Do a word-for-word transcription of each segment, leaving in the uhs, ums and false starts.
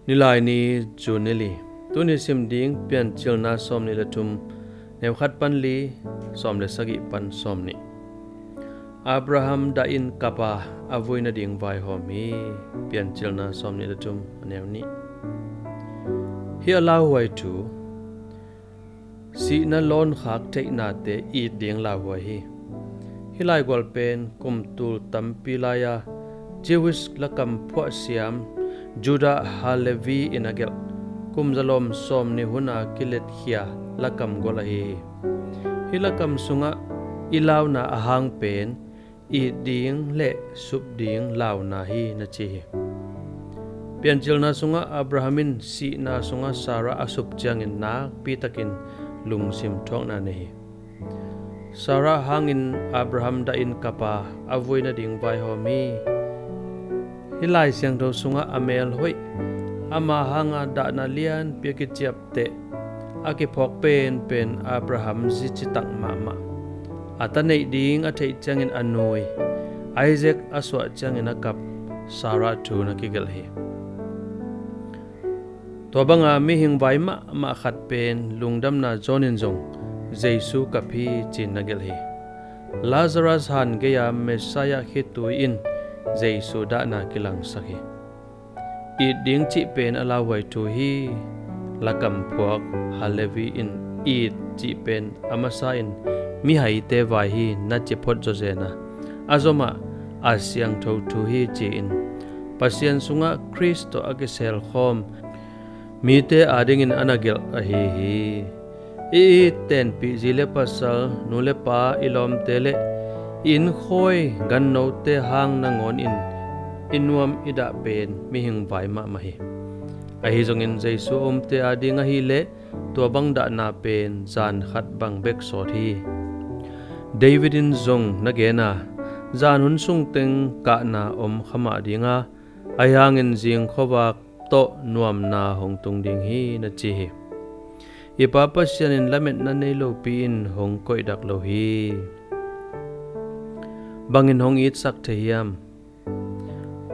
Nilaini, June ni li. Tuni sim ding Piancilna sawmnih le thum, neu khat pan li, sawm le sagih pan sawmnih. Abraham dahin kap a, a vui nading vaihawm hi. Piancilna sawmnih le thum, a neu nih. Hih a lauhuai thu, sihna lawnkhak theihnate it ding lauhuai hi. Hih laigual pen kum tul tampi lai-a Jewish lakam phuahsiam Judah Halevi in a gelh, kum zalom sawmnih hun a kiletkhia lakam gual ahi hi. Hih lakam sungah i launa a hang pen it ding le sup ding launa hi, na ci hi. Piancilna sungah Abraham in sihna sungah Sarah a sup ciangin nakpitakin lungsim thuakna nei hi. Sarah hangin Abraham dahin kap a, a vui nading vaihawm hi. Hih Lai Siangtho sungah a mel hoih, ama hanga dahna lianpi a kiciapteh, a kiphawk penpen Abraham zi citak mahmah. A ta neih ding a theih ciangin a nui Isaac a suah ciangin a kap Sarah thu na kigelh hi. Tua banga mihing vai mahmah khat pen lungdamna zawnin zong Jesu kap hi, ci-in na gelh hi. Lazarus han gei-a Messiah khitui in Jesu dahna kilangsak hi. It ding cih pen a lauhuai thu hi. Lakam phuak Halevi in it cih pen a masa in mihaite vai hi, na ci phot zawzen a, a zomah a siangtho thu hi, ci-in Pasian sungah Khrist tawh a kiselkhawm mite adingin a na gelh ahi hi. I it tenpih zi le pasal, nu le pa, i lawmte le i innkhawi gannote hang nangawnin i nuam i dah pen mihing vai mahmah hi. Ahi zongin Jesu a umte ading ahileh tua bang dahna pen zan khat bang bek sawt hi. David in zong na gen a, zan hun sungteng kahna om kha mah ding a, ahi hangin zing khuavak tawh nuamna hong tung ding hi, na ci hi. I Pa Pasian in lametna nei lopi-in hong koihdak lo hi. Bangin hong itsak thei hiam?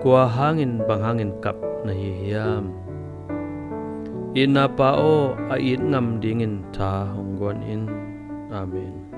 Kua hangin, bang hangin kap na hi hiam? Itna Pa aw, a it ngam dingin tha hong guan in. Amen.